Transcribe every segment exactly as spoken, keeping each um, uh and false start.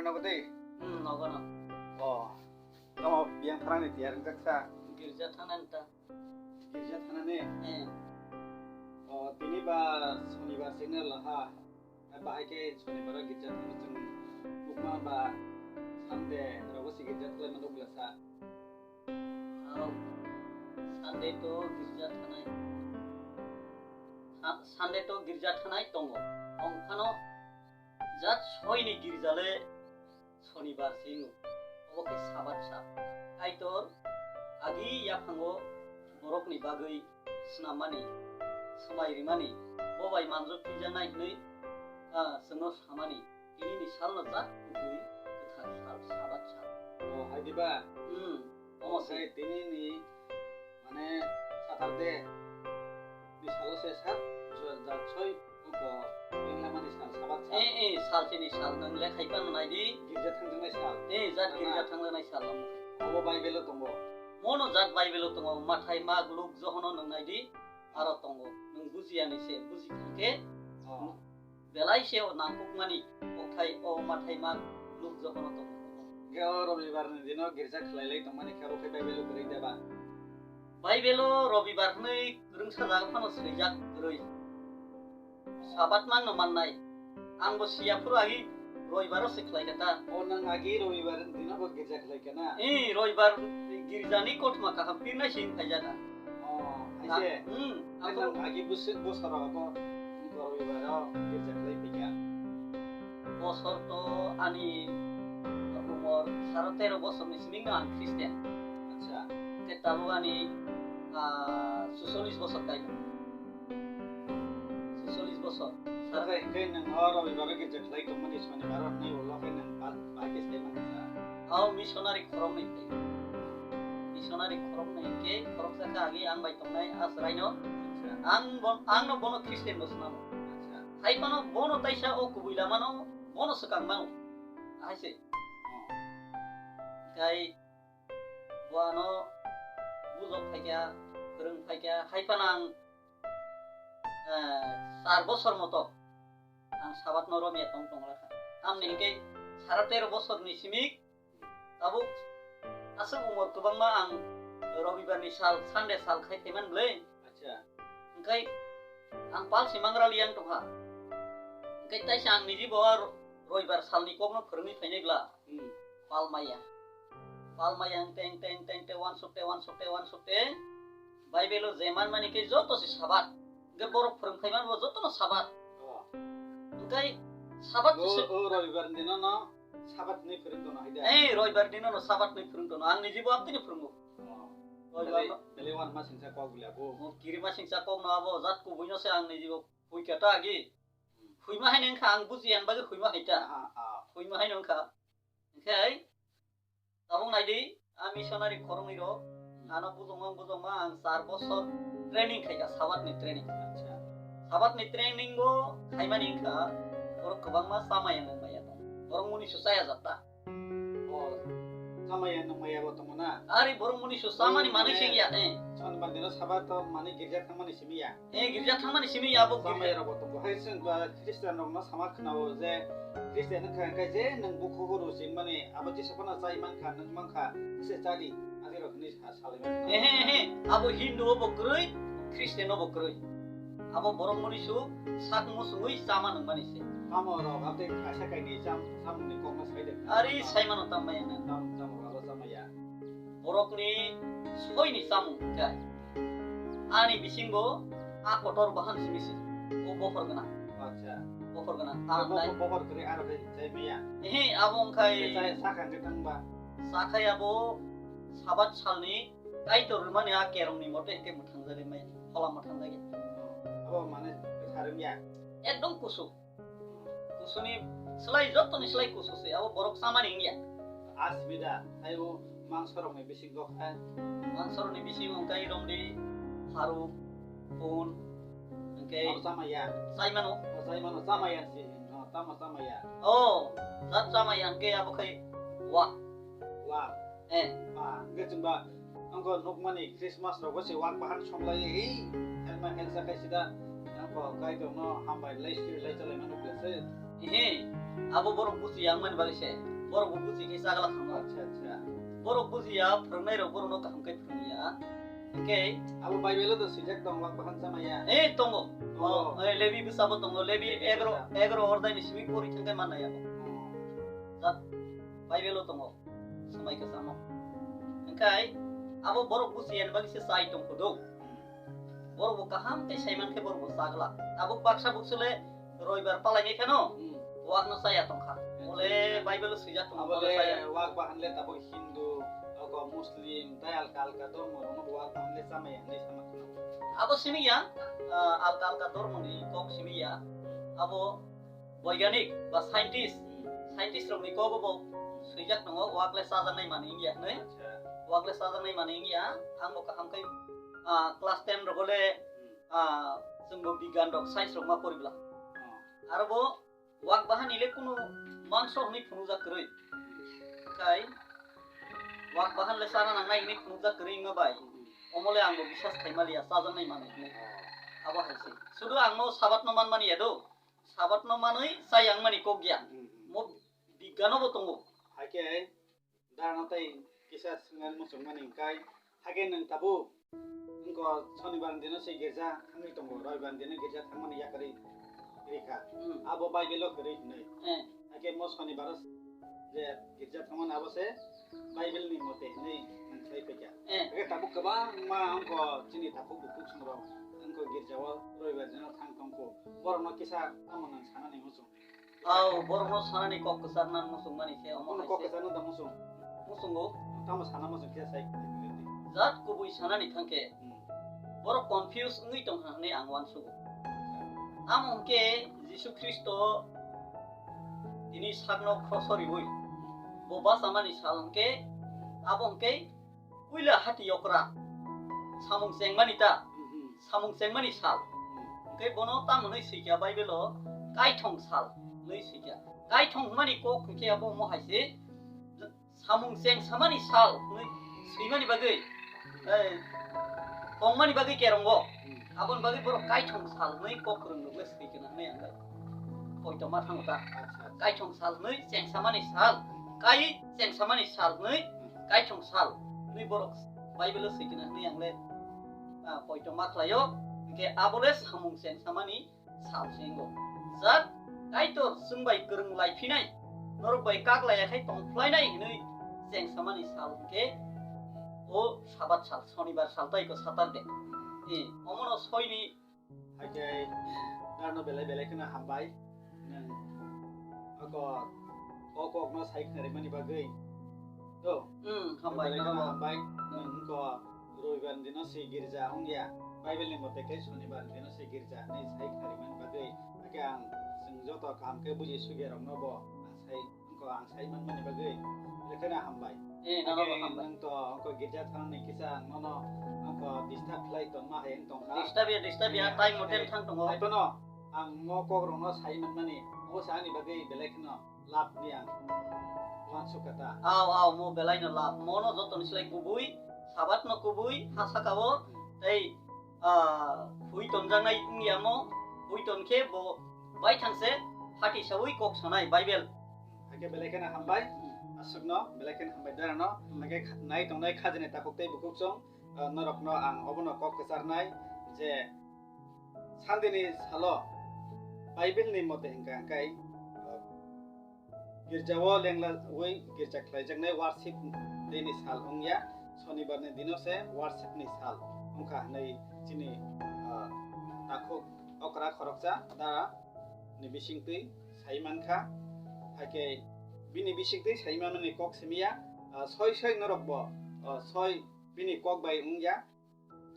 Nogo de? Hmm, nogo no. O, tamo biyang thanani tiyar wngkha kha? Girja thanani ta. Girja thanani? Eh. O, tini ba sonibar sini laha. Bahai khe sonibar girja thangma chwng nukma ba Sunday rogo si girja thanglai mano bwlasa. Aro Sunday to girja thanai. Sa-, Sunday to girja thanai tongo. Tongphano jat soini girja le sonibar se wngo. Obo khe Sabat sa. Kaitor agi yaphango borokni bagwi snamani, swmai rimani, bo bai manjak phijaknai hwnwi, ah, chwngno samani. Tinini salno jat kubui kwthar sal, Sabat sal. O, hai diba? Hmm, omo se. Omo se tinini, mane, Saturday ni salo se sat, jo-, jat soi, uko, ringlamani sal, Sabat sal. Eh, eh, sal chini sal, nwng le khai phano nai di. Girja thangjaknai sal. Eh, jat girja thangjaknai sal, omo. Obo Bible o tongo. Mono jat Bible o tongo, Mathai, Mak, Luk, Johono nwng nai di, aro tongo. Nwng bujiya ni se, buji thang khe, oh. Belai se o nangkukmani kokthai o Mathai, Mak, Luk, Johono tongo. Hwnkhe o robibar ni dino girja khlai lai tongmani khe abo khe Bible o kwrwi de ba? Bible o robibar hwnwi kwrwngsa jaga phano swijak kwrwi. Sabat mangno mannai. Ang bo siya phuru agi roibaro se khlai kha ta. O, nang agi robibar ni dino bo girja khlai kha na? Ee, roibar girjani kothoma kaham pirnai se wng phaijak ang. Oh, hai se. Hmm, hai nang agi bwswk bosoro bo roibaro girja khlai phaikha? Bosor to ani umor saro tero bosorni simi no ang Christian. Acha. Hwnkhe tabuk ani, ah, suchollis bosor kai. Suchollis bosor. Saro. Hwnkhe, hwnkhe nwng o roibaro girja khlai tongmani sonibar o hwnwi ulo khe nwng ba-, bai khe sai mankha. O missionary khoroknwi phai. Missionary khoroknwi hwnkhe khoroksa khe agi ang bai tongnai Asraino. Acha. Ang bon-, ang no bono Christian bo swnamo. Acha. Hai phano bono taisa o kubui lamano bono swkang mano. Hai se. Oh. Kai bo ano bujok phaikha, kwrwng phaikha, hai phano ang, eh, char bosor moto ang Sabat no romya tong tong lakha. Tamni hwnkhe saro tero bosor ni simi tabuk aswk umor kwbangma ang robibar ni sal, Sunday sal khai phaiman bwle. Acha. Hwnkhe ang pal se mangra liyang tongkha. Hwnkhe taisa ang niji bo ro-, roibar salni kokno phwrwngwi phainai bwla. Hmm. Pal maya. Pal maya ang teng, teng, teng, teng, uansukte, uansukte, uansukte. Bible o je manmani khe joto se Sabat. Hwnkhe borok phwrwng phaiman bo jotono Sabat. Oh. Hwnkhe Sabat o, se o roibar ni dino no Sabat ni phwrwng tono hai da? Eh, roibar dino no Sabat ni phwrwng tono. Ang niji bo amtini phwrwngo. Oh. Roibar belai, no. Belai uanma singsa kok bwle abo. Oh, kirima singsa kok no abo, jat kubui no se ang niji bo huikha ta agi. Hmm. Huima hai nengkha ang bujiyan bagwi huima hai ta. Ah, ah. Huima hai nengkha. Hwnkhe tabuk nai di, a missionary khoroknwi rok, hmm, ano bujokma bujokma ang char bosor training khaikha, Sabat ni training. Acha. Sabat ni training o khaimani wngkha, borok kwbangma chamaya nungmaya tong. Borok muni su chaya jata. Oh, chamaya nungmaya bo tongo na? Ari borok muni su chamani manwi singya, eh. Chon bandino Sabat o manwi girja thangmani simi ya? Eh, girja thangmani simi ya abo girja. Chamai rok bo tongo. Hai chwng ba Christian rok no sama khwnao je Christian wngkha hwnkhe je nwng bukhuk o rw singmani abo jesa phano chai mankha, nwng mankha, se chadi, adi rok hinwi sa-, salai mankha. Ehe, ehe, abo Hindu o bo kwrwi, Christian o bo kwrwi. Abo borok muni su sak muchungwi chama nungmani se. Tamo rok abo tei kaisa kainwi cham-, chamungni kokno sai de. Ari sai mano tam maya nang. Tam, tam rok abo chamaya. Borokni soini chamung khe. Ani bisingo a kotor bahan simi se. O bohor gwnang. Acha. Bohor gwnang. Ang nai. Bohor, bohor kwrwi aro khe chai maya. Ehe, abo wngkhai. Chai sakha khe thangba. Sakhai abo Sabat salni Kaitor rwmani a kerongni mote hwnkhe mwthangjagwi maya. Phola mwthangjagwi. Abo mane kwthar wngya. Ekdom kusu. Kusuni slai, jotoni slai kusu se, abo borok chamani wngya. Asbida, taibo mangsorokni bisingo khe. Mangsorokni bisingo wngkha romdi, pharuk, phun, hwnkhe. Abo chamaya. Chaimano? O chaimano, chamaya si, no, tamo chamaya. O, jat chamaya hwnkhe abo khai wak. Wak. Eh. Ba, hwnkhe chwngba wngkha nukmani Christmas rogo se wak bahan songlai, hi, helma helsa khai sida, wngkha Kaitorno hambai lai suri lai chalai mano bwlese. Ehe. Abo borok bujiya wngmani bagwi se, borok bo buji khe chagla khamu. Acha, acha. Borok bujiya, phwrwngnairok borokno kaham khe phwrwngya. Hwnkhe abo Bible-o to swijak tong, wak bahan chamaya. Eh, tongo. Tongo. Oh, eh, Lebi bwsabo tongo. Lebi Lebi egaro, bwsa. Egaro ordaini simi pori thangkhe mannai abo. Oh. Jat Bible-o tongo. Swmai kwchamo. Hwnkhe abo borok bujiya ni bagwi se chai tong khudu. Borok bo kaham tei saiman khe borok bo chagla. Tabuk baksa buksule roibar palainai phano Hmm. Wakno chaya tongkha. Ole Bible-o swijak tongo, Abo ole le chaya. Wak bahan le tabuk Hindu, oko Muslim, tei alka alka dormo rokno bo wak bahan le chamaya hinwi sama kheno. Abo simi ya, ah, alka alka dormoni kok simi ya. Abo boiganik ba scientist, Hmm. Scientist rokni kogo bo swijak tongo, wak le chajaknai manwi wngya hinwi. Acha. Wak le chajaknai manwi wngya, ang bo kaham khe, ah, class ten rogo le, Hmm. ah, chwng bo bigan rok, science rok ma pori bla. Oh. Aro bo wak bahan ni le kunu mangso hinwi phunukjak kwrwi. Khai wak bahan le chana nangnai hinwi phunukjak kwrwi wngma bai. Hmm. Omo le ang bo biswas khai maliya, chajaknai manwi hinwi. Oh. Abo hai se. Sudu ang no Sabat no man mani ya do. Sabat no manwi chayang mani kok ya. Hmm, hmm. Mo bigan no bo tongo. Hai khe Darano tei kisa swngnani muchungmani hwnkhe, hakhe nwng tabuk wngkha Sonibar dino se girja thangwi tongo, Roibar dino girja thangmani yakarwi rikha. Hmm. Abo Bible-o kwrwi hwnwi. Eh. Hakhe mo Sonibaro je girja thangmani abo se Bible-ni mote hwnwi nwng khlai phaikha. Eh. Hakhe tabuk kwbangma wngkha chini takhuk bukhuk songrok wngkha girjao Roibar dino thang tongkho. Borokno kisa tamo nwng sanani muchung. Aw, borokno sanani kok kwchar nan muchung mani khe omo Bono hai kok se. Kwchar no da muchung. Muchungo. Tamo sana muchung khe sai. Jat kubui sanani thangkhe Hmm. borok confuse wngwi tongkha hwnwi ang uansugo. Tamo hwnkhe Jisu Khristo tini sakno khroso riwi bo bachamani sal hwnkhe abo hwnkhe puila hati okra samung chengmani ta, Mhm. samung chengmani sal. Mhm. Hwnkhe bono tamo hwnwi swikha Bible-o kaithong sal hwnwi swikha. Kaithong hwnmani kok hwnkhe abo omo hai se samung chengsamani sal hwnwi swimani bagwi, eh, tongmani bagwi kerongo. Mhm. Aboni bagwi borok kaithong sal hwnwi kok kwrwng rwgwi swikha hwnwi ang bai. Poito ma thango ta. Acha, acha. Kaithong sal hwnwi chengsamani sal, kai chengsamani sal hwnwi Hmm. kaithong sal hwnwi borok Bible-o swikha hwnwi ang le, ah, poito ma khlaio. Hwnkhe abo le samung chengsamani sal se wngo. Jat Kaitor chwng bai kwrwng lai phinai, norok bai kak laiya khai tong phlainai hwnwi chengsamani sal hwnkhe o Sabat sal, Sonibar sal tai ko Saturday. Eh, omono soini Hakhe darno belai belai kheno hambai. Nwng ako o kokno sai khnarimani bagwi. To? Hmm, hambai, belai kheno norok. Hambai. Nwng wngkha Roibar dino se girja wngya. Bible ni mote khe Sonibar dino se girja hinwi sai khnarimani bagwi. Hakhe ang chwng joto kaham khe buji sugya rokno bo ang sai Wngkha ang sai manmani bagwi lekheno hambai. Eh, nono bo Age hambai. Nwng to wngkha girja thangni kisa nono wngkha disturb khlai tongma hai wng tongkha. Disturb ya, disturb ya, eh, time moten hai, thang tongo. Hai phano ang mo kok rokno sai manmani, obo sa ani bagwi belai kheno lab ni ang uansukha ta. Aw, aw, mo belai no lab. Mono jotoni slai kubui, Sabat no kubui, ha saka o, tei ah, hui tonjaknai wngya mo, hui ton khe bo baithang se hati saui kok sanai Bible. Hakhe belai kheno hambai, aswkno belai kheno hambai darano, hakhe kha-, nai tongnai khajani takhuk tei bukhuk chwng, ah, norokno ang obono kok kwcharnai je Sundayni salo Bible ni mote hwnkha hwnkhe, ah, Girjao lenglaui girja khlaijaknai worship day ni sal wngya, Sonibar ni dino se worship ni sal wngkha hwnwi chini, ah, takhuk okra khoroksa da ni bisingtwi sai mankha. Hakhe bini bisingtwi sai manmani kok simiya, ah, soi soi norok bo, ah, soi bini kok bai wngya.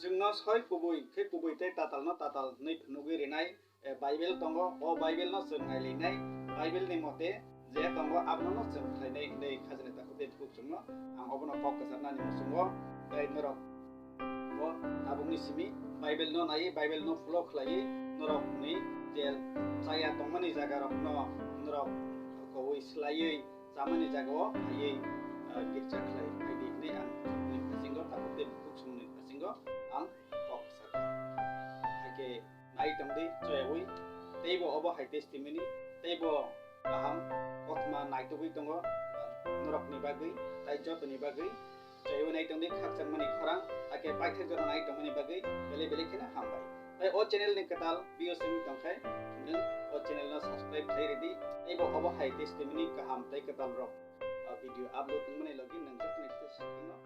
Chwngno soi kubui khe kubui tei tatalno tatal hwnwi phunugwi rinai, eh, Bible tongo. O Bible-no chwng nailinai, Bible-ni mote je tongo, abono chwng khlainai hwnwi khajani takhuk tei bukhuk chwngno ang obono kok kwcharnani muchungo tei norok bo tabukni simi Bible-no naiwi, Bible-no follow khlaiwi norokni je chaya tongmani jagarokno norok kowi swlaiwi chamani jagao phaiwi, ah, girja khlai phaidi hwnwi ang ni phasingo takhuk tei bukhuk chwngno phasingo ang kok sakha. Hakhe nai tongdi choyaui, teibo obo hai testimony, teibo kaham tubui tongo norokni bagwi tai jotoni bagwi. Chaiwi nai tongdi khakchangmani khorang, ake paithak jora nai tongmani bagwi belai belai kheno hambai. Tai o channel ni kwtal views wngwi tongkhe, nwng o channel no subscribe khlai ridi. Teibo obo hai testimony kaham tai kwtal rok, ah, video upload wngmani logi nwng jotoni swkangno